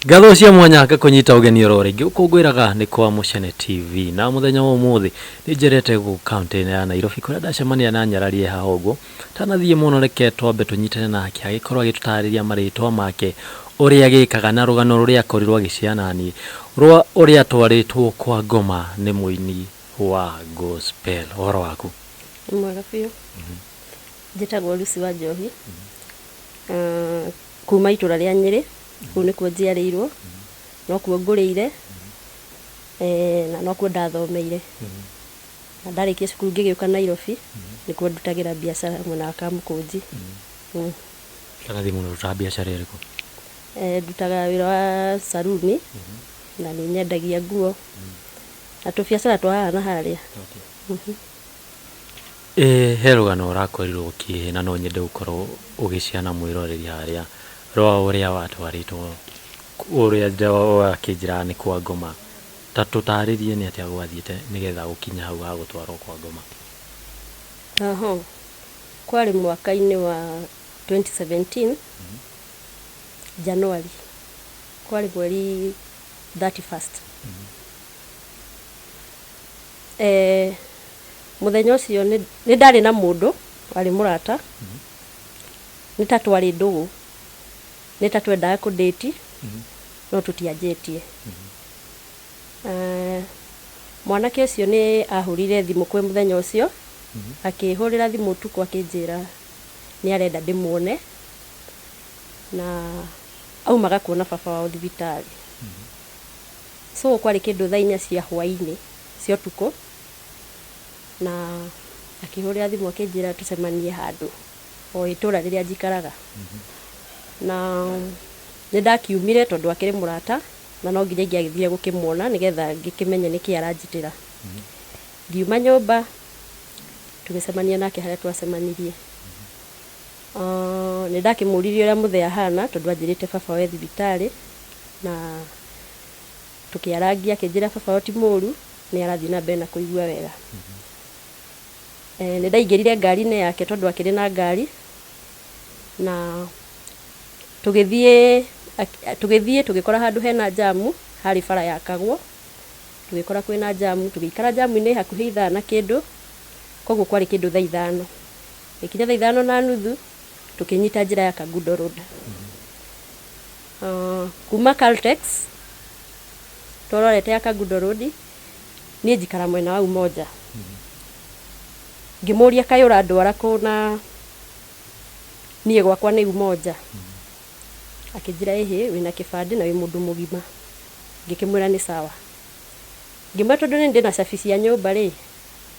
Ngatho cia mwanya ngakũnyita ũgeni oro rĩngĩ ũkũngũĩraga nĩ kwa Mũcene TV na mũthenya wa ũmũthĩ nĩ njerete gũkũ kaũntĩ-inĩ ya Nairobi kũrĩa ndacemania na nyarari e haha ũguo. Tanathiĩ mũno reke twambe tũnyitane nake agĩkorwo agĩtũtarĩria marĩtwa make, ũrĩa agĩkaga na rũgano rũrĩa akorirwo agĩshare naniĩ rwa ũrĩa atwarĩtwo kwa ngoma nĩ mũini wa gospel. Ũhoro waku? Nĩ mwega biũ. Njĩtagwo Lucy Wanjohi, kuma itũra rĩa Nyĩrĩ, kũu nĩkuo njiarĩirwo, nokuo ngũrĩire, na nokuo ndathomeire. Na ndarĩkia cukuru ngĩgĩũka Nairobi, nĩkuo ndutagĩra biacara mwena wa Kamũkũnji. Ũrathiĩ mũno ũrutaga biacara ĩrĩkũ? Ndutaga wĩra wa saruni, na nĩ nyendagia nguo, na tũbiacara twa haha na harĩa. Ĩĩ he rũgano ũrakorirwo ũkĩhe na no nyende gũkorwo ũgĩshare na mwĩroreri harĩa rwa ũrĩa watwarĩtwo ũrĩa wakĩnjĩraga nĩ kwa ngoma. Ta tũtarĩrie nĩ atĩa gwathiĩte nĩgetha ũkinye hau ha gũtwarwo kwa ngoma. Oho, kwarĩ mwaka-inĩ wa 2017 January, kwarĩ mweri 31st. Mũthenya ũcio nĩ ndarĩ na mũndũ warĩ mũrata, nĩ ta twarĩ ndũgũ, nĩ ta twendaga kũ date no tũtianjĩtie. Mwanake ũcio nĩ ahũrire thimũ kwĩ mũthenya ũcio, akĩhũrĩra thimũ ũtukũ akĩnjĩra nĩ arenda ndĩmuone, na aumaga kuona baba wao thibitarĩ. So kwarĩ kĩndũ thaa inya cia hwainĩ cia ũtukũ, na akĩhũrĩra thimũ akĩnjĩra tũcemanie handũ o itũra rĩrĩa njikaraga. Na nĩ ndakiumire tondũ akĩrĩ mũrata na no nginya ingĩagĩthire gũkĩmuona nĩgetha ngĩkĩmenye nĩkĩ aranjĩtĩra. Ngiuma nyũmba tũgĩcemania nake harĩa twacemanirie. Nĩ ndakĩmũririe ũrĩa mũthee ahana tondũ anjĩrĩte baba we thibitarĩ na tũkĩarangia akĩnjĩra baba wao ti mũru nĩ arathiĩ na mbere na kũigua wega. Nĩ ndaingĩrire ngari-inĩ yake tondũ akĩrĩ na ngari na tũgĩthiĩ tũgĩthiĩ tũgĩkora handũ hena njamu harĩ bara yakagwo, tũgĩkora kwĩna njamu tũgĩikara njamu-inĩ hakuhĩ ithaa na kĩndũ, koguo kwarĩ kĩndũ thaa ithano. Gĩkinya thaa ithano na nuthu tũkĩnyita njĩra ya Kangundo Road. Kuma Caltex tũrorete ya Kangundo Road, niĩ njikara mwena wa Umoja. Ngĩmũria kaĩ ũrandwara kũ na niĩ gwakwa nĩ Umoja. Akĩnjĩra ĩhĩ wĩna kĩbandĩ na wĩ mũndũ mũgima. Ngĩkĩmwĩra nĩ sawa. Ngĩmwĩra tondũ nĩ ndĩna cabi cia nyũmba rĩ,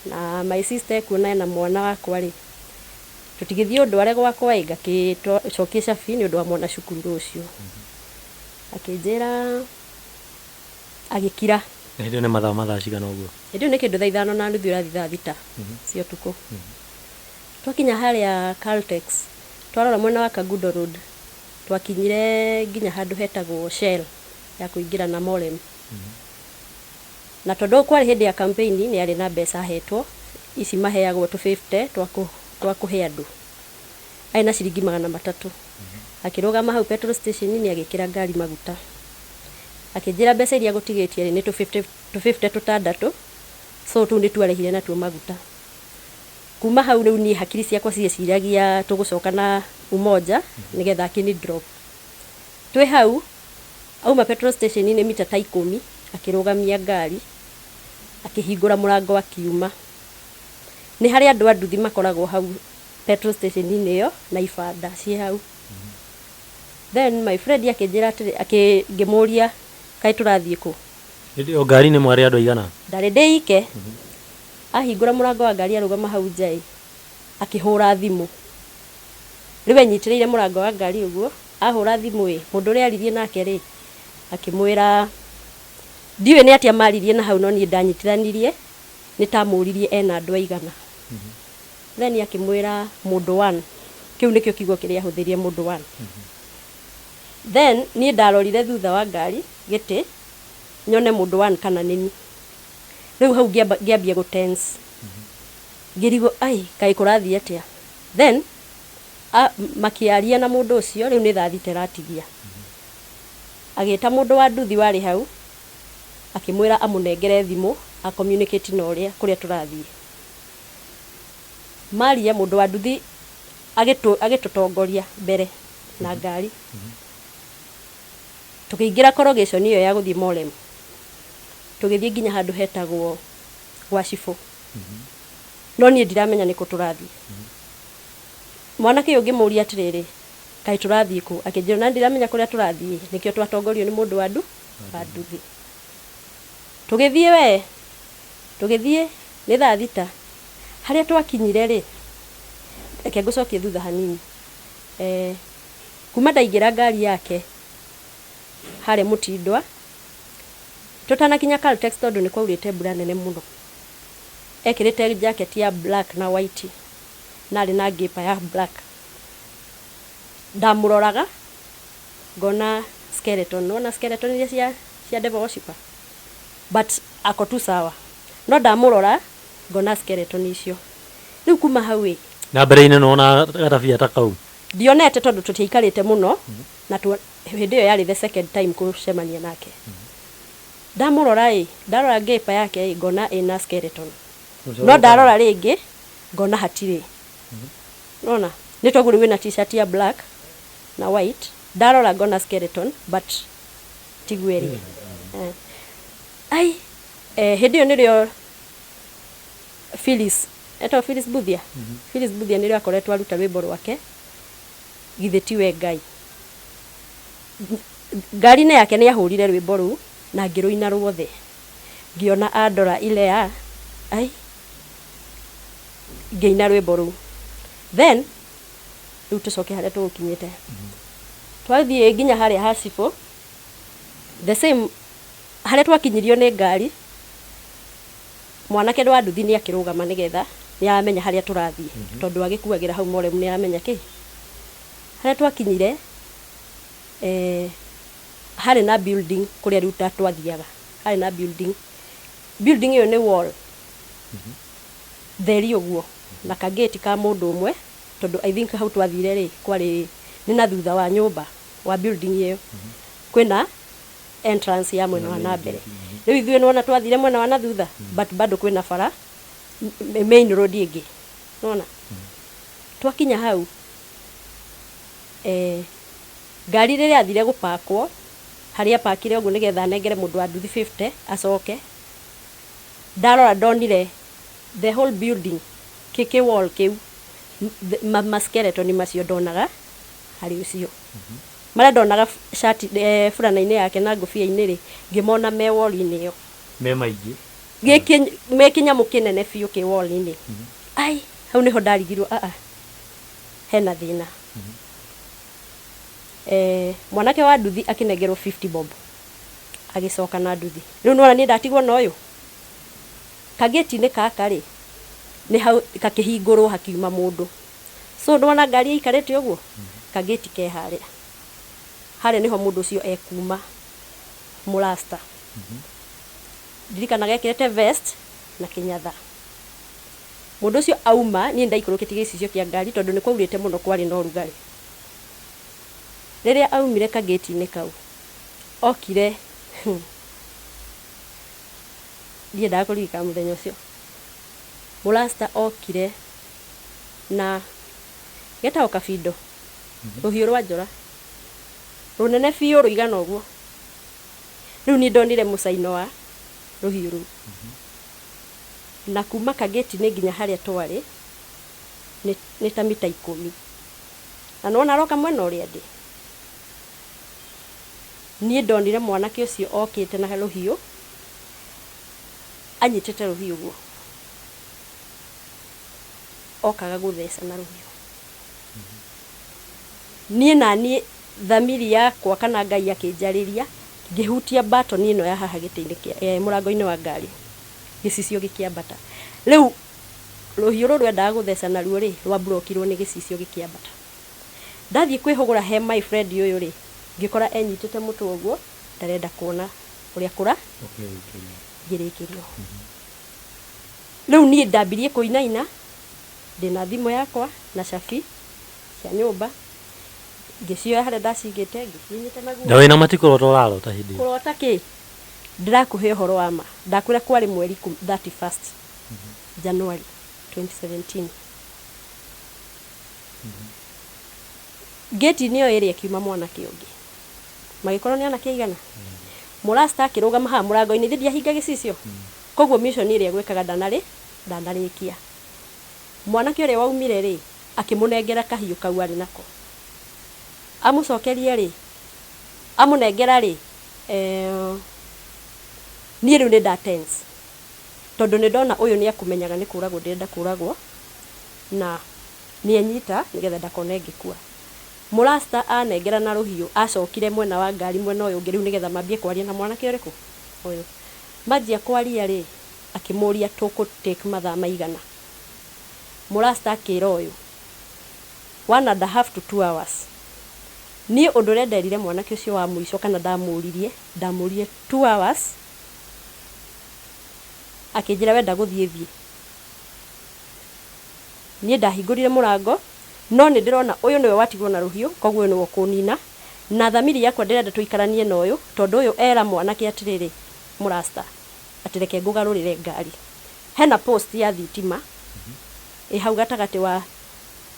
na my sister ekuo na ena mwana wakwa rĩ, tũtigĩthiĩ ũndware gwakwa ĩ ngakĩcokie cabi nĩ ũndũ wa mwana cukuru rũciũ. Akĩnjĩra agĩkira. Hĩndĩ ĩyo nĩ mathaa mathaa cigana ũguo? Hĩndĩ ĩyo nĩ kĩndũ thaa ithano na nuthu ĩrathiĩ thaa thita cia ũtukũ. Twakinya harĩa Caltex, twarora mwena wa Kangundo Road, twakinyire nginya handũ hetagwo Shell ya kũingĩra na Morem. Na tondũ kwarĩ hĩndĩ ya campaign nĩ arĩ na mbeca ahetwo, ici maheagwo tũ 50 twa kũhe andũ. Arĩ na ciringi 300. Akĩrũgama hau petrol station nĩ agĩkĩra ngari maguta. Akĩnjĩra mbeca iria agũtigĩtie rĩ nĩ tũ 50 tũ 50 tũtandatũ, so tũu nĩtuo arĩhire natuo maguta. Kuma hau rĩu niĩ hakiri ciakwa cieciragia tũgũcoka na Umoja nĩgetha akĩni drop. Twĩ hau, auma petrol station nĩ mita ta 10 akĩrũgamia ngari, akĩhingũra mũrango akiuma. Nĩ harĩ andũ a nduthi makoragwo hau petrol station inĩ ĩyo na ibanda ciĩ hau. Then my friend akĩnjĩra atĩrĩ, ngĩmũria kaĩ tũrathiĩ kũ? Hĩndĩ ĩyo ngari-inĩ mwarĩ andũ aigana? Ndarĩ ndĩ ike. Ahingũra mũrango wa ngari arũgama hau nja ĩ, akĩhũra thimũ. Rĩu enyitĩrĩire mũrango wa ngari ũguo, ahũra thimũ ĩ, mũndũ ũrĩa aririe nake rĩ, akĩmwĩra ndiũĩ nĩ atĩa maririe na hau no niĩ ndanyitithanirie nĩ ta amũririe ena andũ aigana. Then akĩmwĩra mũndũ one. Kĩu nĩkĩo kiugo kĩrĩa ahũthĩrire mũndũ one. Then niĩ ndarorire thutha wa ngari gĩtĩ nyone mũndũ one kana nĩni. Rĩu hau ngĩambia gũ tense. Ngĩrigwo ai kaĩ kũrathiĩ atĩa. Then makĩaria na mũndũ ũcio rĩu nĩ thaa thita ĩratigia. Agĩta mũndũ wa nduthi warĩ hau, akĩmwĩra amũnengere thimũ a communicate na ũrĩa kũrĩa tũrathiĩ. Maria mũndũ wa nduthi agĩtũtongoria mbere na ngari. Tũkĩingĩra corrugation ĩyo ya gũthiĩ Morem. Tũgĩthiĩ nginya handũ hetagwo gwa cibũ. No niĩ ndiramenya nĩkũ tũrathiĩ. Mwanake ũyũ ngĩmũria atĩrĩrĩ, kaĩ tũrathiĩ kũ? Akĩnjĩra na ndiramenya kũrĩa tũrathiĩ, nĩkĩo twatongorio nĩ mũndũ wa wa nduthi. Tũgĩthiĩ we, tũgĩthiĩ nĩ thaa thita. Harĩa twakinyire rĩ, reke ngũcokie thutha hanini. Kuma ndaingĩra ngari yake harĩa Mũtindwa, tũtanakinya Caltex tondũ nĩ kwaurĩte mbura nene mũno. Ekĩrĩte jacket ya black na white, na arĩ na ngĩpa ya black. Ndamũroraga ngona skeleton, nĩwona skeleton iria cia devil worshipper? But ako tu sawa. No ndamũrora ngona skeleton icio. Rĩu kuma hau ĩ, Na mbere-inĩ nĩwona gatabia ta kau? Ndionete tondũ tũtiaikarĩte mũno na hĩndĩ ĩyo yarĩ the second time kũcemania nake. Ndamũrora ĩ, ndarora ngĩpa yake ĩ, ngona ĩna skeleton. No ndarora rĩngĩ ngona hatirĩ. Nona nĩ toguo rĩu wĩna t-shirt ya black na white, ndarora ngona skeleton but tiguo ĩrĩ. Ai, hĩndĩ ĩyo nĩrĩo Phyllis, etagwo Phyllis Buthia. Phyllis Buthia nĩrĩo akoretwo aruta rwĩmbo rwake githĩ tiwe Ngai. Ngari-inĩ yake nĩ ahũrire rwĩmbo rũu na ngĩrũina ruothe. Ngĩona andora ile ya ai, ngĩina rwĩmbo rũu. Then rĩu tũcoke harĩa tũgũkinyĩte. Twathiĩ nginya harĩa ha cibũ, the same harĩa twakinyirio nĩ ngari, mwanake wa nduthi nĩ akĩrũgama nĩgetha nĩ aramenya harĩa tũrathiĩ, tondũ agĩkuagĩra hau Moremu nĩ aramenya kĩ. Harĩa twakinyire, harĩ na building kũrĩa rĩu ta twathiaga. Harĩ na building. Building ĩyo nĩ wall. Theri ũguo na kagate ka mũndũ ũmwe, tondũ I think hau twathire rĩ, kwarĩ nĩ na thutha wa nyũmba wa building ĩyo. Kwĩna entrance ya mwena wa na mbere. Rĩu ithuĩ nĩwona twathire mwena wa na thutha, but bado kwĩna bara main road ĩngĩ. Nĩwona? Twakinya hau, ngari rĩrĩa yathire gũpakwo, harĩa apakire ũguo nĩgetha anengere mũndũ wa nduthi 50 acoke. Ndarora ndonire the whole building kĩ wall kĩu ma skeleton macio ndonaga harĩ ũcio. Marĩa ndonaga shati burana-inĩ yake na ngũbia-inĩ rĩ, ngĩmona me wall-inĩ ĩyo. Me maingĩ. Gĩkĩ me kĩnyamũ kĩnene biũ kĩ wall-inĩ. Ai, hau nĩho ndarigirwo aa, hena thĩna. Mwanake wa nduthi akĩnengerwo 50 bob agĩcoka na nduthi. Rĩu nĩwona niĩ ndatigwo na ũyũ. Kagĩti-inĩ gaka rĩ, nĩ hau gakĩhingũrwo hakiuma mũndũ. So nĩwona ngari ĩikarĩte ũguo, kagĩti ke harĩa. Harĩa nĩho mũndũ ũcio ekuma mũrasta. Ndirikanaga ekĩrĩte vest na kĩnyatha. Mũndũ ũcio auma, niĩ nĩndaikũrũkĩtie gĩcicio kĩa ngari tondũ nĩ kwaurĩte mũno kwarĩ na ũrugarĩ. Rĩrĩa aumire kagĩti-inĩ kau, okire ndiendaga kũririkana mũthenya ũcio. Mũrasta okire na getagwo kabindo, rũhiũ rwa njora rũnene biũ rũigana ũguo. Rĩu niĩ ndonire mũcaino wa rũhiũ rũu. Na kuma kagĩti-inĩ nginya harĩa twarĩ nĩ ta mita 10. Na nĩwona aroka mwena ũrĩa ndĩ. Niĩ ndonire mwanake ũcio okĩte na rũhiũ, anyitĩte rũhiũ ũguo. Okaga gũtheca na rũhiũ. Niĩ naniĩ thamiri yakwa kana Ngai akĩnjarĩria, ngĩhutia button ĩno ya haha gĩtĩ-inĩ kĩa mũrango-inĩ wa ngari. Gĩcicio gĩkĩambata. Rĩu rũhiũ rũrũ endaga gũtheca naruo rĩ, rwamburokirwo nĩ gĩcicio gĩkĩambata. Ndathiĩ kwĩhũgũra he my friend ũyũ rĩ, ngĩkora enyitĩte mũtwe ũguo, ndarenda kuona ũrĩa kũra ngĩrĩkĩrio. Rĩu niĩ ndambirie kũinaina, ndĩna thimũ yakwa na cabi cia nyũmba. Ngĩcioya harĩa ndacigĩte, ngĩcinyita na Na guoko. wĩna matikũrota ũrarota hĩndĩ ĩyo? Kũrota kĩ? Ndĩrakũhe ũhoro wa ma. Ndakwĩra kwarĩ mweri 31st January 2017. Ngĩti-inĩ ĩyo ĩrĩa ĩkiuma mwanake ũngĩ. Magĩkorwo nĩ anake aigana? Mũrasta akĩrũgama haha mũrango-inĩ, ithe ndiahinga gĩcicio. Koguo mission ĩrĩa gwĩkaga ndanarĩkia. Mwanake ũrĩa waumire rĩ, akĩmũnengera kahiũ kau arĩ nako. Amũcokeria rĩ, amũnengera rĩ, niĩ rĩu nĩ nda tense. Tondũ nĩ ndona ũyũ nĩ akũmenyaga nĩ kũragwo ndĩrenda kũragwo, na nĩ enyita nĩgetha ndakone ngĩkua. Mũrasta anengera na rũhiũ, acokire mwena wa ngari mwena ũyũ ũngĩ rĩu nĩgetha mambie kwaria na mwanake ũrĩkũ? Ũyũ. Manjia kwaria rĩ, akĩmũria tũkũ take mathaa maigana. Mũrasta akĩra ũyũ, 1.5 to 2 hours. Niĩ ũndũ ũrĩa nderire mwanake ũcio wa mũico kana ndamũririe, ndamũririe 2 hours, akĩnjĩra wenda gũthiĩ thiĩ. Niĩ ndahingũrire mũrango, no nĩ ndĩrona ũyũ nĩwe watigwo na rũhiũ, koguo ũyũ nĩwe ũkũnina. Na thamiri yakwa ndĩrenda tũikaranie na ũyũ, tondũ ũyũ era mwanake atĩrĩrĩ, mũrasta, atĩ reke ngũgarũrĩre ngari. Hena post ya thitima, ĩ hau gatagatĩ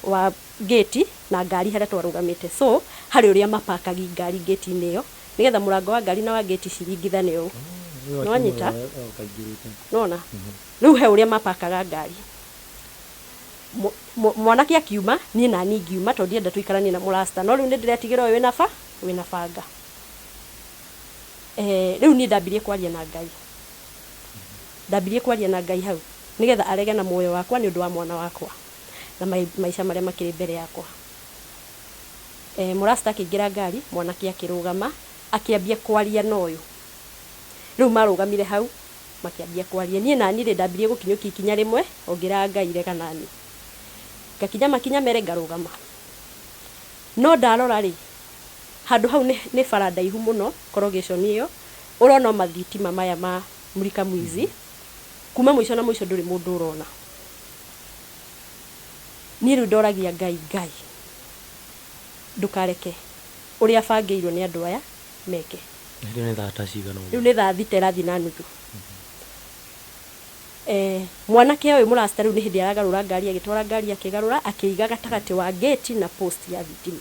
wa gate na ngari harĩa twarũgamĩte. So, harĩ ũrĩa mapakagi ngari gate-inĩ ĩyo, nĩgetha mũrango wa ngari na wa gate ciringithane ũũ. Nĩwanyita? Nĩwona? Rĩu he ũrĩa mapakaga ngari. Mwanake akiuma, niĩ nani ngiuma tondũ ndienda tũikaranie na mũrasta. No rĩu nĩ ndĩretigĩra ũyũ wĩna banga. Rĩu niĩ ndambirie kwaria na Ngai. Ndambirie kwaria na Ngai hau nĩgetha arege na muoyo wakwa nĩ ũndũ wa mwana wakwa na maica marĩa makĩrĩ mbere yakwa. Mũrasta akĩingĩra ngari, mwanake akĩrũgama, akĩambia kwaria na ũyũ. Rĩu marũgamire hau, makĩambia kwaria. Niĩ nani rĩ, ndambirie gũkinyũkia ikinya rĩmwe, o ngĩraga Ngai rega nani. Ngakinya makinya merĩ ngarũgama. No ndarora rĩ, handũ hau nĩ bara ndaihu mũno, corrugation ĩyo, ũrona o mathitima maya ma mulika mwizi, kuma mũico na mũico ndũrĩ mũndũ ũrona. Niĩ rĩu ndoragia Ngai, Ngai, ndũkareke ũrĩa bangĩirwo nĩ andũ aya meke. Rĩu nĩ thaa ta cigana ũguo? Rĩu nĩ thaa 6 ĩrathiĩ na nuthu. Mwanake ũyũ mũrasta rĩu nĩ hĩndĩ aragarũra ngari, agĩtwara ngari akĩgarũra, akĩiga gatagatĩ wa gate na post ya thitima.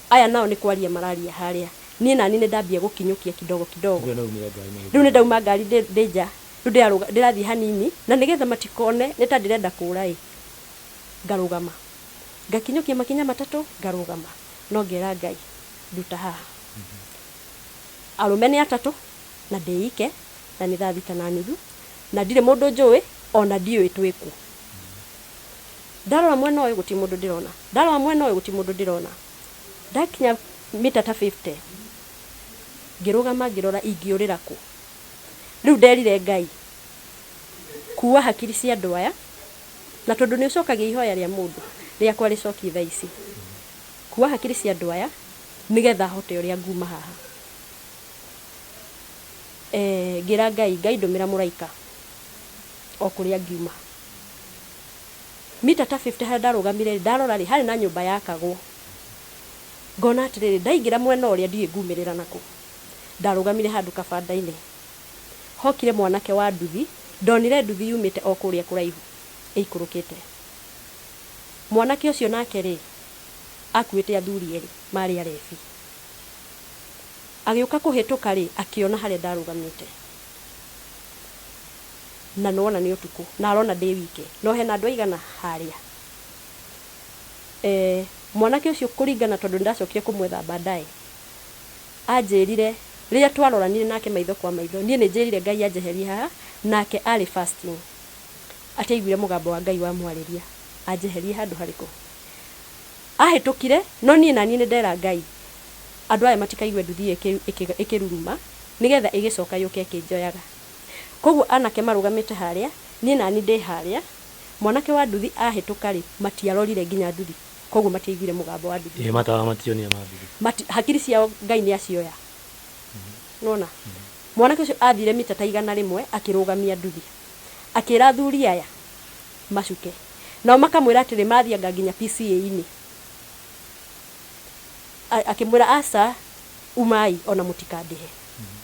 Aya nao nĩ kwaria mararia harĩa. Niĩ nani nĩ ndambia gũkinyũkia kidogo kidogo. Rĩu nĩ ndauma ngari ndĩ nja. Rĩu ndĩrathiĩ hanini na nĩgetha matikone nĩ ta ndĩrenda kũra ĩ, ngarũgama. Ngakinyũkia makinya matatũ ngarũgama. No ngera Ngai nduta haha. Arũme nĩ atatũ na ndĩ ike na nĩ thaa 6:30 na ndirĩ mũndũ njũĩ ona ndiũĩ twĩ kũ. Ndarora mwena ũyũ gũtirĩ mũndũ ndĩrona. Ndarora mwena ũyũ gũtirĩ mũndũ ndĩrona. Ndakinya mita ta 50 ngĩrũgama ngĩrora ingĩũrĩra kũ. Rĩu nderire Ngai kuua hakiri cia andũ aya, na tondũ nĩ ũcokagia ihoya rĩa mũndũ, rĩakwa rĩcokie thaa ici. Kuua hakiri cia andũ aya nĩgetha hote ũrĩa nguma haha. Ngĩra Ngai, Ngai ndũmĩra mũraika o kũrĩa ngiuma. Mita ta 50 harĩa ndarũgamire ndarora rĩ, harĩ na nyũmba yakagwo. Ngona atĩrĩrĩ, ndaingĩra mwena ũrĩa ndiũĩ ngumĩrĩra nakũ. Ndarũgamire handũ kabanda-inĩ. Hokire mwanake wa nduthi, ndonire nduthi yumĩte o kũrĩa kũraihu ĩikũrũkĩte. Mwanake ũcio nake rĩ, akuĩte athuri erĩ marĩ arebi. Agĩũka kũhĩtũka rĩ, akĩona harĩa ndarũgamĩte. Na nĩwona nĩ ũtukũ, na arona ndĩ wike, no hena andũ aigana harĩa. Mwanake ũcio kũringana tondũ nĩndacokire kũmwetha baadaye, anjĩrire rĩrĩa twaroranire nake maitho kwa maitho, niĩ nĩ njĩrire Ngai anjeherie haha, nake arĩ fasting. Atĩ aiguire mũgambo wa Ngai wamwarĩria, anjeherie handũ harĩkũ. Ahĩtũkire, no niĩ naniĩ nĩ ndera Ngai, andũ aya matikaigue nduthi ĩyo ĩkĩruruma, nĩgetha ĩgĩcoka yũke ĩkĩnjoyaga. Koguo anake marũgamĩte harĩa, niĩ nani ndĩ harĩa, mwanake wa nduthi ahĩtũka rĩ, matiarorire nginya nduthi, koguo matiaiguire mũgambo wa nduthi. Ĩ matawa mationire ma nduthi. Hakiri ciao Ngai nĩ acioya. Nĩwona? Mwanake ũcio athire mita ta 100 akĩrũgamia nduthi. Akĩra athuri aya macuke. Nao makamwĩra atĩrĩ mathianga nginya PCA-inĩ. Akĩmwĩra aca, umai ona mũtikandĩhe.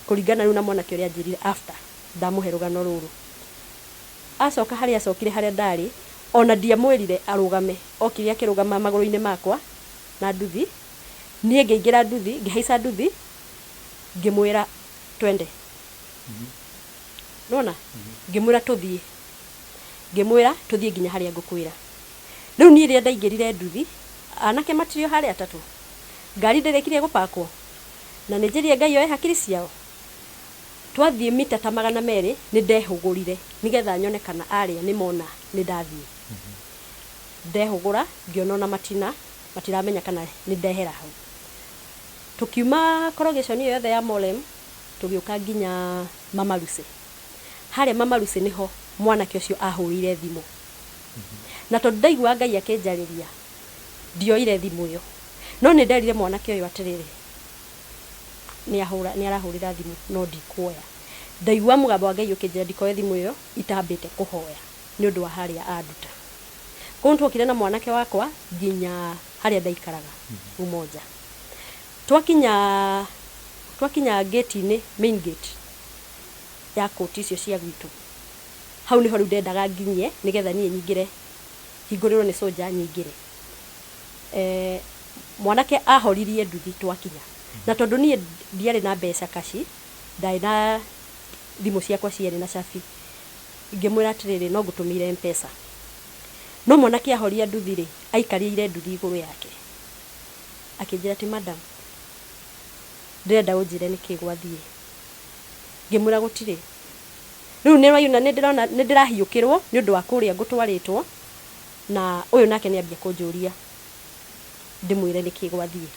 Kũringana rĩu na mwanake ũrĩa anjĩrire after ndamũhe rũgano rũrũ. Acoka harĩa acokire harĩa ndarĩ, ona ndiamwĩrire arũgame, okire akĩrũgama magũrũ-inĩ makwa na nduthi, niĩ ngĩingĩra nduthi, ngĩhaica nduthi, ngĩmwĩra twende. Nĩwona? Ngĩmwĩra tũthiĩ. Ngĩmwĩra tũthiĩ nginya harĩa ngũkwĩra. Rĩu niĩ rĩrĩa ndaingĩrire nduthi, anake matirĩ o harĩa atatũ, ngari ndĩrĩkirie gũpakwo, na nĩ njĩrire Ngai oe hakiri ciao. Twathiĩ mita ta 200 nĩ ndehũgũrire nĩgetha nyone kana arĩa nĩ mona nĩ ndathiĩ. Ndehũgũra ngĩona ona matina matiramenya kana nĩ ndehera hau. Tũkiuma corrugation ĩyo yothe ya Molem tũgĩũka nginya Mama Lucy. Harĩa Mama Lucy nĩho mwanake ũcio ahũrĩire thimũ. Na tondũ ndaiguaga Ngai akĩnjarĩria, ndioire thimũ ĩyo. No nĩ nderire mwanake ũyũ atĩrĩrĩ, nĩ arahũrĩra thimũ no ndikuoya. Ndaigua mũgambo wa Ngai ũkĩnjĩra ndikoe thimũ ĩyo itambĩte kũhoya nĩ ũndũ wa harĩa anduta. Koguo nĩtwokire na mwanake wakwa nginya harĩa ndaikaraga Umoja. Twakinya gate-inĩ, main gate ya kũti icio cia gwitũ, hau nĩho rĩu ndendaga nginye nĩgetha niĩ nyingĩre, hingũrĩrwo nĩ soldier nyingĩre. Mwanake ahoririe nduthi twakinya. Na tondũ niĩ ndiarĩ na mbeca kaci, ndarĩ na thimũ ciakwa cierĩ na cabi, ngĩmwĩra atĩrĩrĩ, no ngũtũmĩire M-Pesa. No mwanake ahoria nduthi rĩ, aikarĩire nduthi igũrũ yake. Akĩnjĩra atĩ madam, ndĩrenda ũnjĩre nĩkĩ gwathiĩ. Ngĩmwĩra gũtirĩ. Rĩu nĩ ũraigua nĩ ndĩrona nĩ ndĩrahiũkĩrwo nĩ ũndũ wa kũrĩa ngũtwarĩtwo, na ũyũ nake nĩ ambia kũnjũria ndĩmwĩre nĩkĩ gwathiĩ.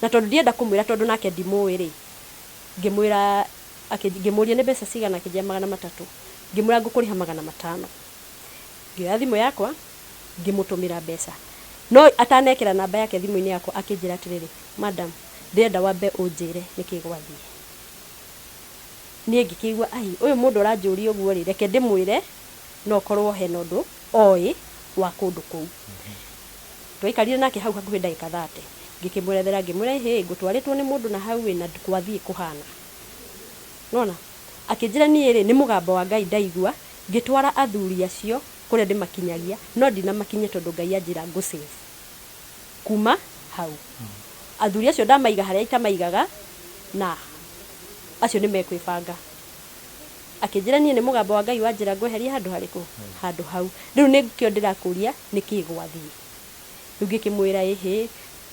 Na tondũ ndienda kũmwĩra tondũ nake ndimũĩ rĩ, ngĩmwĩra, ngĩmũria nĩ mbeca cigana, akĩnjĩra 300. Ngĩmwĩra ngũkũrĩha 500. Ngĩoya thimũ yakwa, ngĩmũtũmĩra mbeca. No atanekĩra namba yake thimũ-inĩ yakwa akĩnjĩra atĩrĩrĩ, madam, ndĩrenda wambe ũnjĩre nĩkĩ gwathiĩ. Niĩ ngĩkĩigua ai, ũyũ mũndũ aranjũria ũguo rĩ, reke ndĩmwĩre no korwo hena ũndũ oĩ wa kũndũ kũu. Twaikarire nake hau hakuhĩ ndagĩka 30. Ngĩkĩmwerethera ngĩmwĩra ĩhĩ, ngũtwarĩtwo nĩ mũndũ na hau ĩ na gwathiĩ kũhana. Nĩwona? Akĩnjĩra niĩ rĩ, nĩ mũgambo wa Ngai ndaigua, ngĩtwara athuri acio kũrĩa ndĩmakinyagia, no ndinamakinyia tondũ Ngai anjĩra ngũ save kuma hau. Athuri acio ndamaiga harĩa itamaigaga, na acio nĩ mekwĩbanga. Akĩnjĩra niĩ nĩ mũgambo wa Ngai wanjĩra ngweherie handũ harĩkũ? Handũ hau. Rĩu nĩkĩo ndĩrakũria nĩkĩ gwathiĩ. Rĩu ngĩkĩmwĩra ĩhĩ,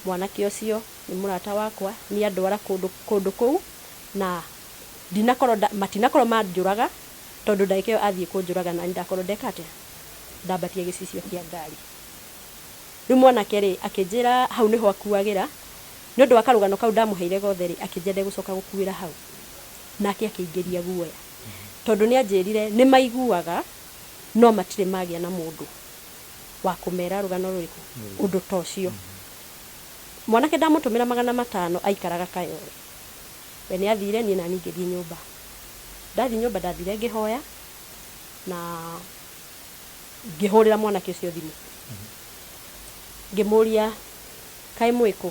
mwanake ũcio nĩ mũrata wakwa, nĩ andwara kũndũ kũu, na ndinakorwo matinakorwo manjũraga, tondũ ndagĩka ĩyo athiĩ kũnjũraga na ndakorwo ndeka atĩa? Ndambatia gĩcicio kĩa ngari. Rĩu mwanake rĩ, akĩnjĩra hau nĩho akuagĩra, nĩ ũndũ wa karũgano kau ndamũheire gothe rĩ, akĩnjĩra ndegũcoka gũkuĩra hau. Nake akĩingĩria guoya. Tondũ nĩ anjĩrire nĩ maiguaga no matirĩ magĩa na mũndũ wa kũmera rũgano rũrĩkũ, ũndũ ta ũcio. Mwanake ndamũtũmĩra 500 aikaraga Kayole. We nĩ athire, niĩ nani ngĩthiĩ nyũmba. Ndathiĩ nyũmba ndathire ngĩhoya na ngĩhũrĩra mwanake ũcio thimũ. Ngĩmũria kaĩ mwĩkũ?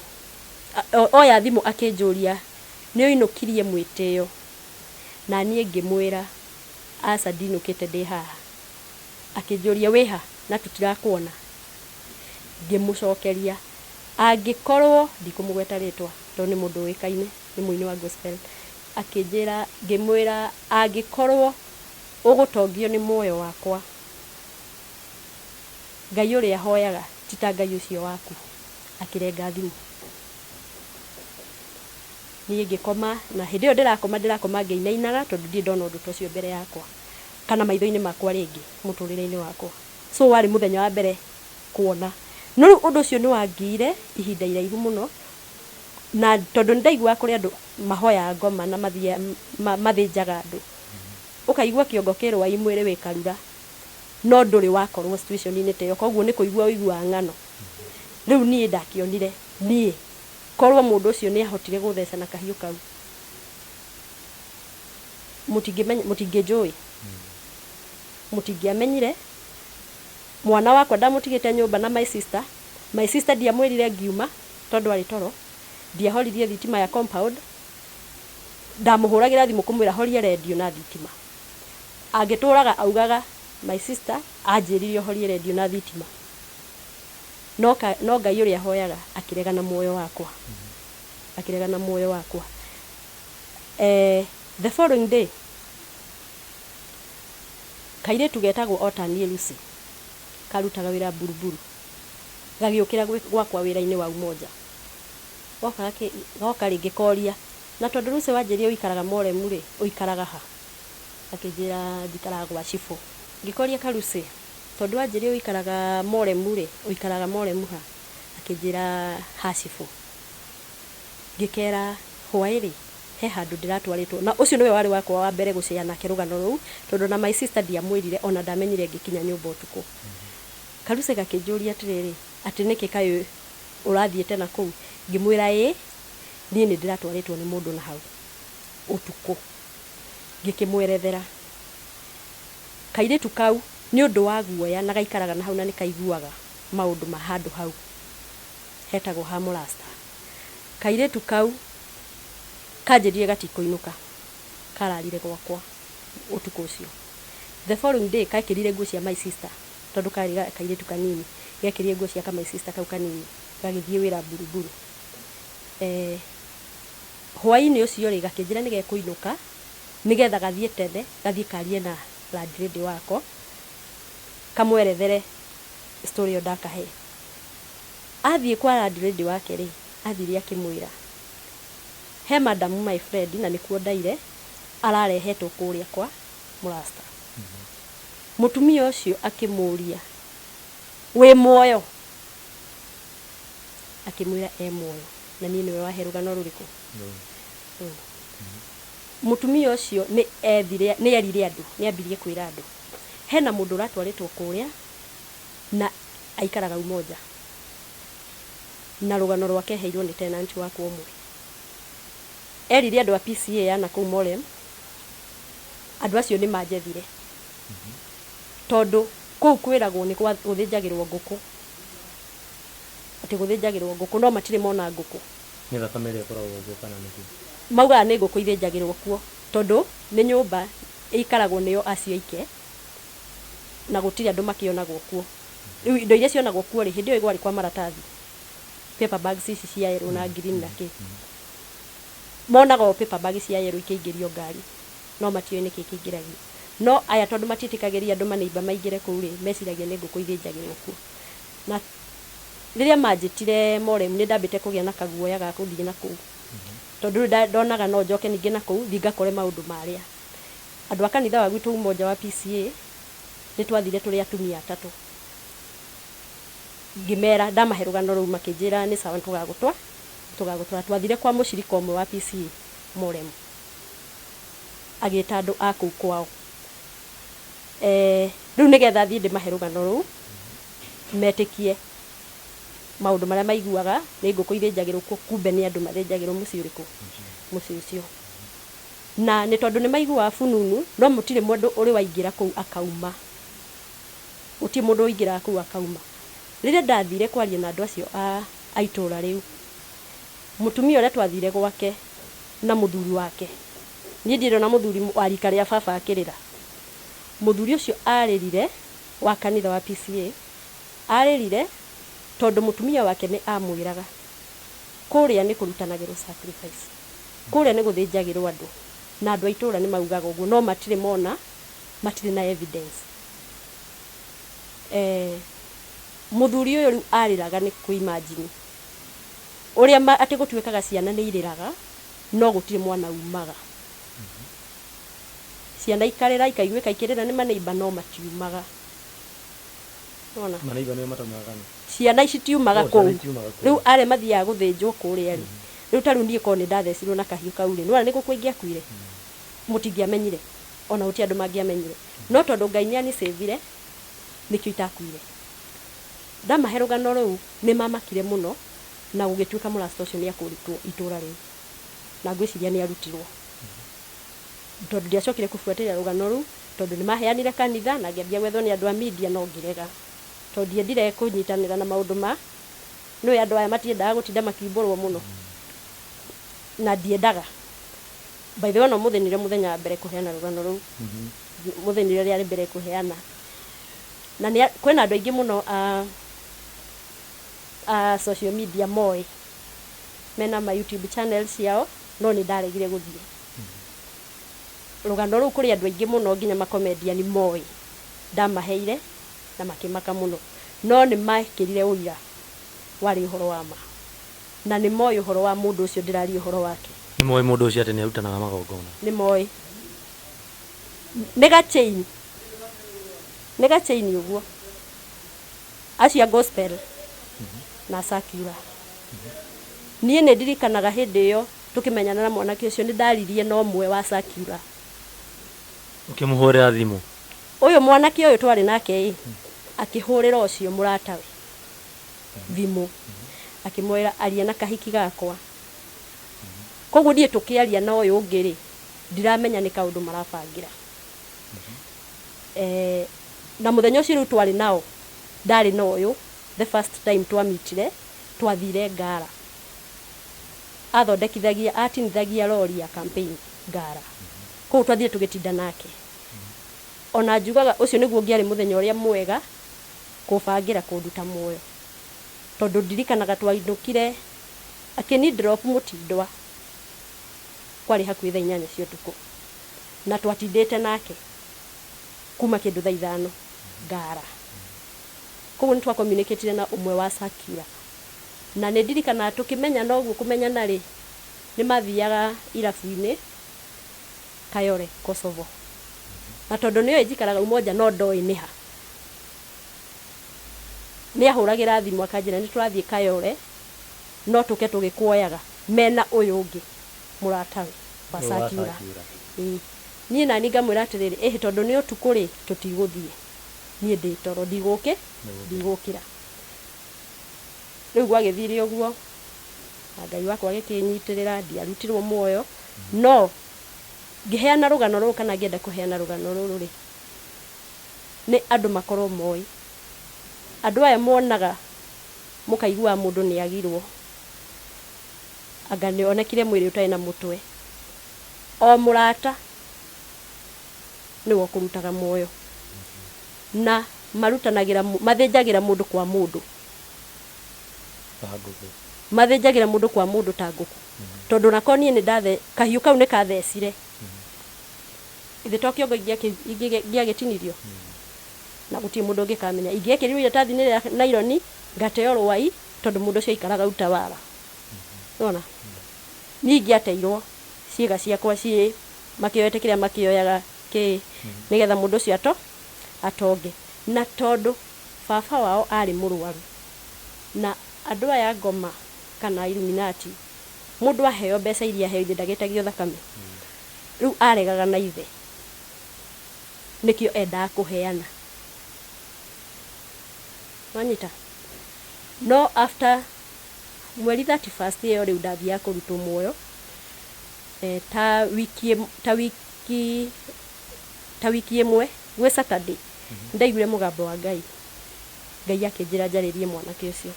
Oya thimũ akĩnjũria nĩ ũinũkirie mwĩtĩo? Na niĩ ngĩmwĩra aca ndinũkĩte ndĩ haha. Akĩnjũria wĩha na tũtirakuona? Ngĩmũcokeria angĩkorwo ndikũmũgweta rĩtwa tondũ nĩ mũndũ ũĩkaine, nĩ mũini wa gospel. Akĩnjĩra, ngĩmwĩra angĩkorwo ũgũtongio nĩ muoyo wakwa, Ngai ũrĩa hoyaga ti ta Ngai ũcio waku. Akĩrenga thimũ. Niĩ ngĩkoma, na hĩndĩ ĩyo ndĩrakoma ndĩrakoma ngĩinainaga tondũ ndirĩ ndona ũndũ ta ũcio mbere yakwa kana maitho-inĩ makwa rĩngĩ mũtũrĩre-inĩ wakwa. So warĩ mũthenya wa mbere kuona. No rĩu ũndũ ũcio nĩ wangiire ihinda iraihu mũno, na tondũ nĩ ndaiguaga kũrĩ andũ mahoyaga ngoma na mathĩnjaga andũ. Ũkaigua kĩongo kĩ rwai mwĩrĩ wĩ karura, no ndũrĩ wakorwo situation-inĩ ta ĩyo, koguo nĩ kũigua ũiguaga ng'ano. Rĩu niĩ ndakĩonire niĩ korwo mũndũ ũcio nĩ ahotire gũtheca na kahiũ kau, mũtingĩmenya, mũtingĩnjũĩ, mũtingĩamenyire. Mwana wakwa ndamũtigĩte nyũmba na my sister, my sister ndiamwĩrire ngiuma tondũ arĩ toro. Ndiahoririe thitima ya compound, ndamũhũragĩra thimũ kũmwĩra horia redio na thitima. Angĩtũraga augaga my sister anjĩrire ũhorie redio na thitima. No, no Ngai ũrĩa hoyaga akĩrega na muoyo wakwa. Akĩrega na muoyo wakwa. The following day, kairĩtu getagwo Otanie Lucy karutaga wĩra Buruburu gagĩũkĩra gwakwa wĩra-inĩ wa Umoja. Goka goka rĩngĩ koria, na tondũ Lucy wanjĩrire ũikaraga Moremu rĩ, ũikaraga ha? Akĩnjĩra njikaraga gwa cibũ. Ngĩkoria Kalucy, tondũ wanjĩrire ũikaraga Moremu rĩ, ũikaraga Moremu ha? Akĩnjĩra ha cibũ. Ngĩkera hwaĩ rĩ, he handũ ndĩratwarĩtwo. Na ũcio nĩwe warĩ wakwa wa mbere gũcea nake rũgano rũu, tondũ na my sister ndiamwĩrire, ona ndamenyire ngĩkinya nyũmba ũtukũ. Kalucy gakĩnjũria atĩrĩrĩ, atĩ nĩkĩ kaĩ ũrathiĩte na kũu? Ngĩmwĩra ĩĩ, niĩ nĩ ndĩratwarĩtwo nĩ mũndũ na hau ũtukũ. Ngĩkĩmwerethera. Kairĩtu kau nĩ ũndũ wa guoya na gaikaraga na hau na nĩ kaiguaga maũndũ ma handũ hau hetagwo ha mũrasta. Kairĩtu kau kanjĩrire gatikũinũka, kararire gwakwa ũtukũ ũcio. The following day gekĩrire nguo cia my sister, tondũ karĩ kairĩtu kanini, gekĩrire nguo cia ka my sister kau kanini gagĩthiĩ wĩra Buruburu. Hwaĩ-inĩ ũcio rĩ, gakĩnjĩra nĩ gekũinũka nĩgetha gathiĩ tene, gathiĩ karie na landlady wako, kamwerethere story ĩyo ndakahe. Athiĩ kwa landlady wake rĩ, athire akĩmwĩra he madam my friend, na nĩkuo ndaire, ararehetwo kũrĩa kwa mũrasta. Mũtumia ũcio akĩmũria, wĩ muoyo? Akĩmwĩra e muoyo. Na niĩ nĩwe wahe rũgano rũrĩkũ? Rũu. Mũtumia ũcio nĩ ethire, nĩ erire andũ, nĩ ambirie kwĩra andũ hena mũndũ ũratwarĩtwo kũrĩa na aikaraga Umoja, na rũgano rwake heirwo nĩ tenant wakwa ũmwe. Erire andũ a PCA ya nakũu Morem, andũ acio nĩ manjethire, tondũ kũu kwĩragwo nĩ gũthĩnjagĩrwo ngũkũ, atĩ gũthĩnjagĩrwo ngũkũ, no matirĩ mona ngũkũ. Nĩ thakame ĩrĩa ĩkoragwo kuo kana nĩkĩ? Maugaga nĩ ngũkũ ithĩnjagĩrwo kuo, tondũ nĩ nyũmba ĩikaragwo nĩo acio aike na gũtirĩ andũ makĩonagwo kuo. Rĩu indo iria cionagwo kuo rĩ, hĩndĩ ĩyo kwarĩ kwa maratathi, paper bags ici cia yellow na green na kĩ, monaga o paper bag cia yellow ikĩingĩrio ngari, no matiũĩ nĩkĩ kĩingĩragio. No aya tondũ matiĩtĩkagĩria andũ manĩimba maingĩre kũu rĩ, meciragia nĩ ngũkũ ithĩnjagĩrwo kuo. Na rĩrĩa manjĩtire Morem, nĩ ndambĩte kũgĩa na kaguoya ga gũthiĩ na kũu, tondũ rĩu ndonaga no njoke ningĩ na kũu thiĩ ngakore maũndũ marĩa. Andũ a kanitha wa gwitũ Umoja wa PCA nĩ twathire tũrĩ atumia atatũ. Ngĩmera, ndamahe rũgano rũu, makĩnjĩra nĩ sawa, tũgagũtwara tũgagũtwara. Twathire kwa mũcirika ũmwe wa PCA Morem, agĩta andũ a kũu kwao. Rĩu nĩgetha thiĩ ndĩmahe rũgano rũu metĩkie maũndũ marĩa maiguaga nĩ ngũkũ ithĩnjagĩrwo kuo, kumbe nĩ andũ mathĩnjagĩrwo mũciĩ ũrĩkũ? Mũciĩ ũcio. Na nĩ tondũ nĩ maiguaga fununu, no mũtirĩ mũndũ ũrĩ waingĩra kũu akauma. Gũtirĩ mũndũ ũingĩraga kũu akauma. Rĩrĩa ndathire kwaria na andũ acio a itũra rĩu, mũtumia ũrĩa twathire gwake na mũthuri wake, niĩ ndirĩ na mũthuri wa rika rĩa baba akĩrĩra. Mũthuri ũcio arĩrire, wa kanitha wa PCA, arĩrire tondũ mũtumia wake nĩ amwĩraga kũrĩa nĩ kũrutanagĩrwo sacrifice, kũrĩa nĩ gũthĩnjagĩrwo andũ, na andũ a itũra nĩ maugaga ũguo, no matirĩ mona, matirĩ na evidence. Mũthuri ũyũ rĩu arĩraga nĩ kũ-imagine ũrĩa atĩ gũtuĩkaga ciana nĩ irĩraga, no gũtirĩ mwana umaga. Ciana ikarĩra ikaiguĩka ikĩrĩra nĩ maneiba, no matiumaga. Nĩwona? Maneiba nĩo mataumaga kana? Ciana ici tiumaga. Oh, ciana kũu itiumaga kũu. Rĩu arĩa mathiaga gũthĩnjwo kũrĩa rĩ, rĩu ta rĩu niĩ korwo nĩ ndathecirwo na kahiũ kau rĩ, nĩwona nĩ gũkua ingĩakuire, mũtingĩamenyire, ona gũtirĩ andũ mangĩamenyire. No tondũ Ngai nĩ anicĩvire, nĩkĩo itakuire. Ndamahe rũgano rũu nĩ mamakire mũno, na gũgĩtuĩka mũrasta ũcio nĩ akũrutwo itũra rĩu, na ngwĩciria nĩ arutirwo, tondũ ndiacokire kũbuatĩrĩra rũgano rũu, tondũ nĩ maheanire kanitha na ngĩambia gwethwo nĩ andũ a media, no ngĩrega, tondũ ndiendire kũnyitanĩra na maũndũ ma nĩũĩ andũ aya matiendaga gũtinda makiumbũrwo mũno. Na ndiendaga, by the way, no mũthĩ nĩrĩo mũthenya wa mbere kũheana rũgano rũu. Mũthĩ nĩrĩo rĩarĩ mbere kũheana, na nĩ kwĩna andũ aingĩ mũno a social media moĩ mena ma YouTube channel ciao, no nĩ ndaregire gũthiĩ. Rũgano rũu kũrĩ andũ aingĩ mũno, nginya makomediani moĩ, ndamaheire na makĩmaka mũno, no nĩ mekĩrire ũira warĩ ũhoro wa ma, na nĩ moĩ ũhoro wa mũndũ ũcio ndĩraria ũhoro wake. Nĩ moĩ mũndũ ũcio atĩ nĩ arutanaga magongona? Nĩ moĩ. Nĩ gachain, nĩ gachain ũguo, acio a gospel na secular. Niĩ nĩ ndirikanaga hĩndĩ ĩyo tũkĩmenyana na mwanake ũcio, nĩ ndaririe na ũmwe wa secular. Ũkĩmũhũrĩra thimũ? Ũyũ mwanake ũyũ twarĩ nake ĩ akĩhũrĩra ũcio mũratawe thimũ, akĩmwĩra aria na kahiki gakwa. Koguo niĩ tũkĩaria na ũyũ ũngĩ rĩ, ndiramenya nĩ kaũndũ marabangĩra. Na mũthenya ũcio rĩu twarĩ nao, ndarĩ na ũyũ, the first time twamitire, twathire Ngara, athondekithagia, atinithagia rori ya campaign Ngara. Koguo twathire tũgĩtinda nake. Ona njugaga ũcio nĩguo ũngĩarĩ mũthenya ũrĩa mwega kũbangĩra kũnduta muoyo, tondũ ndirikanaga twainũkire, akĩni drop Mũtindwa, kwarĩ hakuhĩ thaa 8 cia ũtukũ, na twatindĩte nake kuma kĩndũ thaa 5 Ngara. Koguo nĩ twacommunicatire na ũmwe wa secular, na nĩ ndirikanaga tũkĩmenyana ũguo, kũmenyana rĩ, nĩ mathiaga irabu-inĩ Kayole, Kosovo, na tondũ nĩoĩ njikaraga Umoja no ndoĩ nĩ ha, nĩ ahũragĩra thimũ akanjĩra nĩ tũrathiĩ Kayole, no tũke tũgĩkuoyaga, mena ũyũ ũngĩ mũratawe wa Ũyũ wa secular. Secular. Ĩĩ, niĩ nani ngamwĩra atĩrĩrĩ, ĩhĩ, tondũ nĩ ũtukũ rĩ, tũtigũthiĩ, niĩ ndĩ toro, ndigũkĩ ndigũkĩra. Rĩu gwagĩthire ũguo, na Ngai wakwa agĩkĩnyitĩrĩra, ndiarutirwo muoyo. No ngĩheana rũgano rũrũ, kana ngĩenda kũheana rũgano rũrũ rĩ, nĩ andũ makorwo moĩ andũ aya monaga mũkaigua mũndũ nĩ agirwo, anga nĩ onekire mwĩrĩ ũtarĩ na mũtwe, o mũrata nĩwe ũkũrutaga muoyo, na marutanagĩra, mathĩnjagĩra mũndũ kwa mũndũ. Ta ngũkũ. Mathĩnjagĩra mũndũ kwa mũndũ ta ngũkũ, tondũ nako niĩ nĩ ndathe kahiũ kau nĩ kathecire ithe to kĩongo ingĩagĩtinirio, na gũtirĩ mũndũ ũngĩkamenya. Ingĩekĩrirwo iratathi-inĩ rĩa naironi, ngateo rwai, tondũ mũndũ ũcio aikaraga Utawala. Nĩwona niĩ ingĩateirwo ciĩga ciakwa ciĩ makĩoete kĩrĩa makĩoyaga kĩ nĩgetha mũndũ ũcio atonge. Na tondũ baba wao arĩ mũrwaru, na andũ aya ngoma kana Illuminati, mũndũ aheo mbeca iria aheo, ithe ndagĩtagio thakame. Rĩu aregaga na ithe, nĩkĩo endaga kũheana, wanyita. No after mweri 31st ĩyo rĩu ndathiaga kũrutwo muoyo, ta wiki ĩmwe gwĩ Saturday, ndaiguire mũgambo wa Ngai. Ngai akĩnjĩra njarĩrie mwanake ũcio.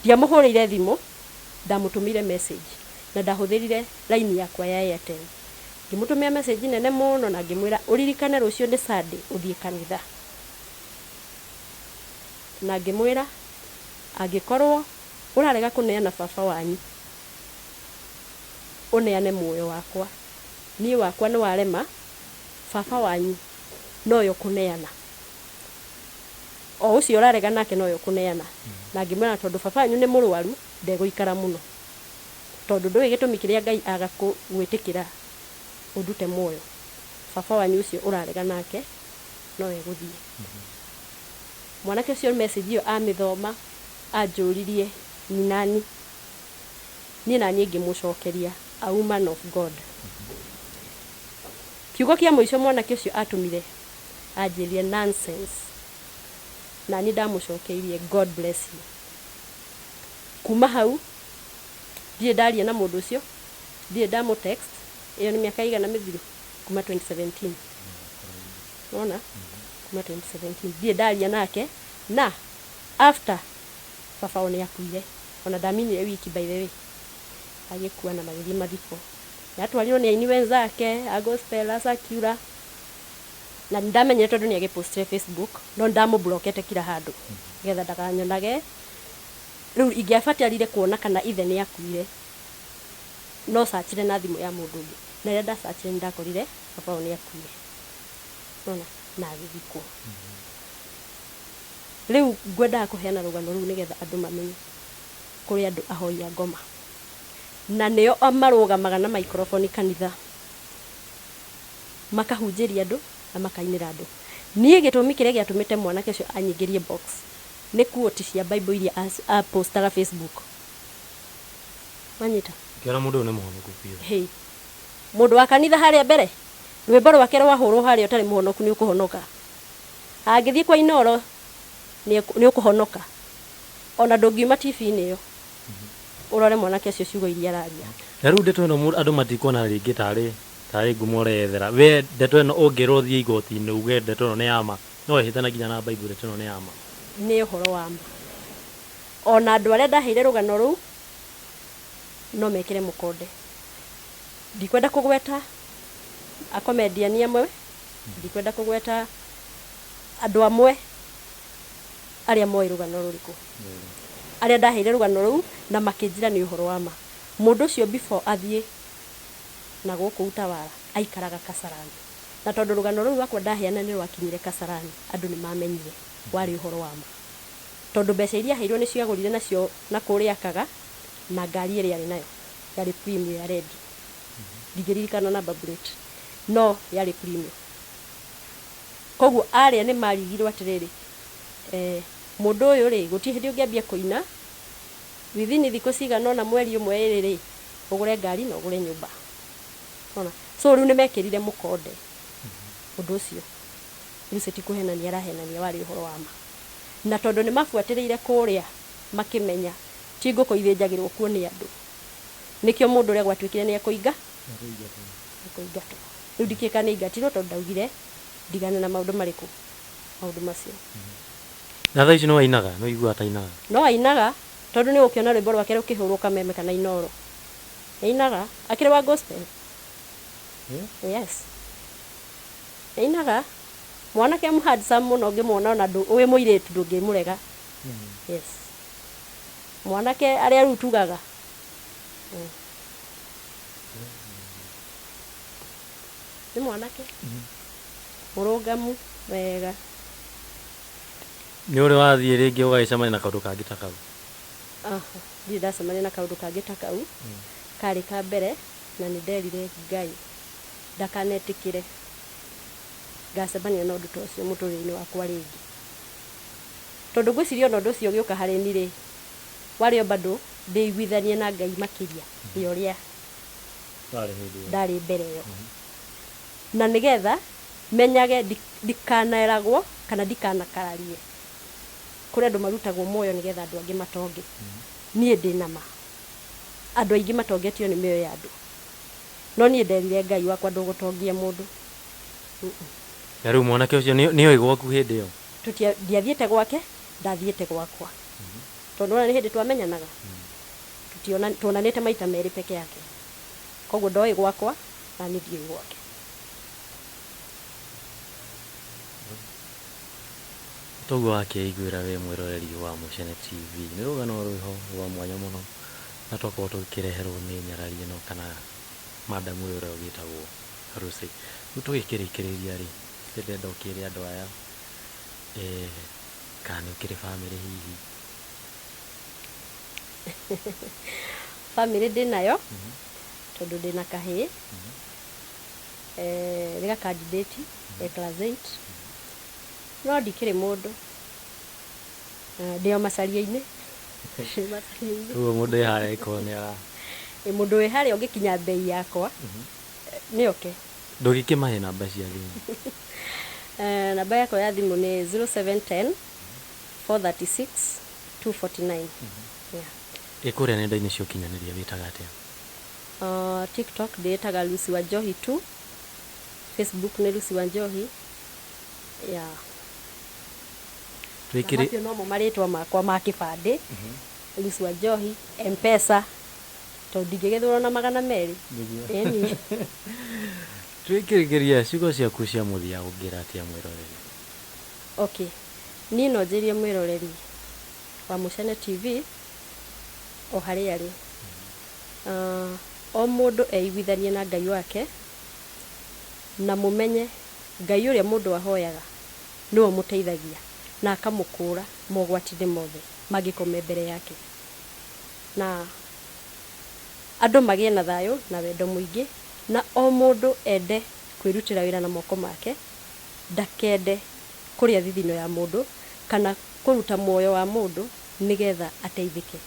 Ndiamũhũrĩire thimũ, ndamũtũmĩire message, na ndahũthĩrire line yakwa ya Airtel. Ngĩmũtũmĩra message nene mũno na ngĩmwĩra, ũririkane rũciũ nĩ Sunday, ũthiĩ kanitha, na ngĩmwĩra angĩkorwo ũrarega kũneana baba wanyu, ũneane muoyo wakwa. Niĩ wakwa nĩ warema, baba wanyu noyo kũneana, o ũcio ũrarega nake noyo kũneana. Na ngĩmwĩra tondũ baba wanyu nĩ mũrwaru, ndegũikara mũno, tondũ ndũĩ gĩtũmi kĩrĩa Ngai aga gwĩtĩkĩra ũndute muoyo, baba wanyu ũcio ũrarega nake no egũthiĩ. Mwanake ũcio message ĩyo amĩthoma, anjũririe ni nani. Niĩ na niĩ ngĩmũcokeria, a woman of God. Kiugo kĩa mũico mwanake ũcio atũmire, anjĩrire nonsense, na niĩ ndamũcokeirie God bless you. Kuma hau ndirĩ ndaria na mũndũ ũcio, ndirĩ ndamũ text. Ĩyo nĩ mĩaka igana mĩthiru kuma 2017. Wona kuma 2017 ndirĩ ndaria nake. Na after baba wao nĩ akuire, ona ndaminire wiki, by the way, Agĩkua na magĩthiĩ mathiko. Nĩatwarirwo nĩ aini wenzake a gospel, a secular. Na nĩndamenyire tondũ nĩagĩpostire Facebook, no nĩndamũblokete kila handũ nĩgetha ndakanyonage. Rĩu ingĩabatarire kuona kana ithe nĩakuire, no searchire na thimũ ya mũndũ ũngĩ. Na rĩrĩa ndasearchire nĩndakorire baba wao nĩakuire. Nĩwona? Na agĩthikwo. Rĩu ngwendaga kũheana rũgano rũu nĩgetha andũ mamenye kũrĩ andũ ahoi a ngoma. Na nĩo marũgamaga na microphone kanitha makahunjĩria andũ na makainĩra andũ. Niĩ gĩtũmi kĩrĩa gĩatũmĩte mwanake ũcio anyingĩrie box nĩ quote cia Bible iria apostaga Facebook. Wanyita? Ngĩona mũndũ ũyũ nĩ mũhonoku biũ. Hey. Mũndũ wa kanitha harĩa mbere, rwĩmbo rwake rwahũrwo harĩa ũtarĩ mũhonoku nĩ ũkũhonoka. Angĩthiĩ kwa Inooro nĩ ũkũhonoka. Ona ndũngiuma TV-inĩ ĩyo ũrore mwanake ũcio ciugo iria araria. Na rĩu ndeto ĩno andũ matikuona rĩngĩ tarĩ tarĩ ngumo ũreyethera. We ndeto ĩno ũngĩrwo ũthiĩ igoti-inĩ uge ndeto ĩno nĩ ya ma, no wĩhĩte nginya na Bible ndeto ĩno nĩ ya ma. Nĩ ũhoro wa ma. Ona andũ arĩa ndaheire rũgano rũu no mekĩre mũkonde. Ndikwenda kũgweta akomediani amwe, ndikwenda kũgweta andũ amwe arĩa moĩ rũgano rũrĩkũ. Arĩa ndaheire rũgano rũu na makĩnjĩra nĩ ũhoro wa ma. Mũndũ ũcio before athiĩ na gũkũ Utawala aikaraga Kasarani. Na tondũ rũgano rũu rwakwa ndaheana nĩ rwakinyire Kasarani, andũ nĩ mamenyire warĩ ũhoro wa ma. Tondũ mbeca iria aheirwo nĩcio agũrire nacio na kũrĩa akaga na ngari ĩrĩa arĩ nayo yarĩ Premio ya red. Ndingĩririkana number plate, no yarĩ Premio. Koguo arĩa nĩ marigirwo atĩrĩrĩ, mũndũ ũyũ rĩ, gũtirĩ hĩndĩ ũngĩambia kũina within thikũ cigana ũna mweri ũmwe ĩrĩ rĩ, ũgũre ngari na ũgũre nyũmba. Nĩwona? So rĩu nĩ mekĩrire mũkonde ũndũ ũcio. Rĩu ti kũhenania arahenania warĩ ũhoro wa ma. Na tondũ nĩ mabuatĩrĩire kũrĩa makĩmenya ti ngũkũ ithĩnjagĩrwo kuo nĩ andũ. Nĩkĩo mũndũ ũrĩa gwatuĩkire nĩ ekũinga ekũingatwo. Rĩu ndikĩũĩ kana nĩ aingatirwo tondũ ndaugire ndigane na maũndũ marĩkũ, maũndũ macio. Na thaa ici no ainaga, no ũiguaga ta ainaga? No ainaga tondũ nĩ ũgũkĩona rwĩmbo rwake rũkĩhũrwo Kameme kana Inooro. Ainaga, akĩrĩ wa gospel. Yes. Ainaga. Mwanake mũ handsome mũno ũngĩmuona ona wĩ mũirĩtu ndũngĩmũrega. Yes. Mwanake arĩa rĩu tugaga. Nĩ mwanake mũrũngamu wega. Nĩ ũrĩ wathiĩ rĩngĩ ũgagĩcemania na kaũndũ kangĩ ta kau? Aha, ndirĩ ndacemania na kaũndũ kangĩ ta kau. Karĩ ka mbere na nĩ nderire Ngai ndakanetĩkĩre ngacemania na ũndũ ta ũcio mũtũrĩre-inĩ wakwa rĩngĩ. Tondũ ngwĩciria ona ũndũ ũcio ũgĩũka harĩ niĩ rĩ, warĩ o bado ndĩiguithanie na Ngai makĩria ya ũrĩa ndarĩ mbere ĩyo. Na nĩgetha menyage ndikaneragwo kana ndikanakararie. Kũrĩ andũ marutagwo muoyo nĩgetha andũ angĩ matonge. Niĩ ndĩna ma. Andũ aingĩ matongetio nĩ mĩoyo ya andũ. No niĩ nderire Ngai wakwa ndũgũtongia mũndũ. Na rĩu mwanake ũcio nĩ oĩ gwaku hĩndĩ ĩyo? Ndiathiĩte gwake, ndathiĩte gwakwa. Tondũ wona nĩ hĩndĩ twamenyanaga. Tuonanĩte maita merĩ peke yake. Koguo ndoĩ gwakwa na niĩ ndiũĩ gwake. Toguo wakĩiguĩra wĩ mwĩroreri wa Mũcene TV. Nĩ rũgano rwĩho rwa mwanya mũno na twakorwo tũgĩkĩreherwo nĩ nyarari ĩno kana madam ũyũ ũrĩa ũgĩtagwo Lucy. Rĩu tũgĩkĩrĩkĩrĩria rĩ, ndĩrenda ũkĩre andũ aya kana nĩ ũkĩrĩ bamĩrĩ hihi? Bamĩrĩ ndĩnayo tondũ ndĩna kahĩĩ, nĩ ga candidate e class 8 no ndikĩrĩ mũndũ, ndĩ o macaria-inĩ. Ndĩ macaria-inĩ. Ũguo mũndũ wĩ harĩa angĩkorwo nĩ ara Mũndũ wĩ harĩa ũngĩkinya mbei yakwa nĩ oke. Ndũngĩkĩmahe namba cia thimũ? Namba yakwa ya thimũ nĩ 0710 436 249. Yeah. Ĩ kũrĩa nenda-inĩ cia ũkinyanĩria wĩtaga atĩa? TikTok ndĩĩtaga Lucy Wanjohi 2. Facebook nĩ Lucy Wanjohi. Yeah. Twĩkĩrĩ Macio nomo marĩtwa makwa ma kĩbandĩ. Lucy Wanjohi, M-Pesa. Tondũ ndingĩgethwo na 200. Nĩguo. Ĩni. Twĩkĩrĩkĩria ciugo ciaku cia mũthia, ũngĩra atĩa mwĩroreri? Okay, niĩ no njĩrie mwĩroreri wa Mũcene TV o harĩa arĩ, o mũndũ eiguithanie na Ngai wake, na mũmenye Ngai ũrĩa mũndũ ahoyaga nĩwe ũmũteithagia na akamũkũra mogwati-inĩ mothe mangĩkorwo me mbere yake. Na andũ magĩe na thayũ na wendo mũingĩ, na o mũndũ ende kwĩrutĩra wĩra na moko make, ndakende kũrĩa thithino ya mũndũ kana kũruta muoyo wa mũndũ nĩgetha ateithĩke.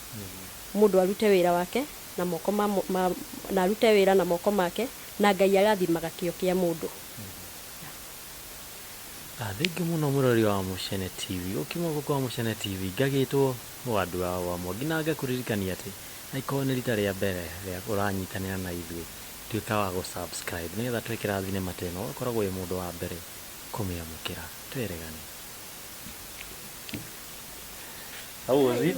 Mũndũ arute wĩra wake na moko ma, ma, na arute wĩra na moko make, na Ngai arathimaga kĩo kĩa mũndũ. Thengiũ mũno mũrori wa Mũcene TV. Ũkiuma gũkũ wa Mũcene TV ngagĩtwo Wandua wa Mwangi, na ngakũririkania atĩ angĩkorwo nĩ rita rĩa mbere rĩa ũranyitanĩra na ithuĩ, tuĩka wa gũ subscribe nĩgetha twekĩra thinema ta ĩno ũgakoragwo wĩ mũndũ wa mbere kũmĩamũkĩra. Tweregane. How was it?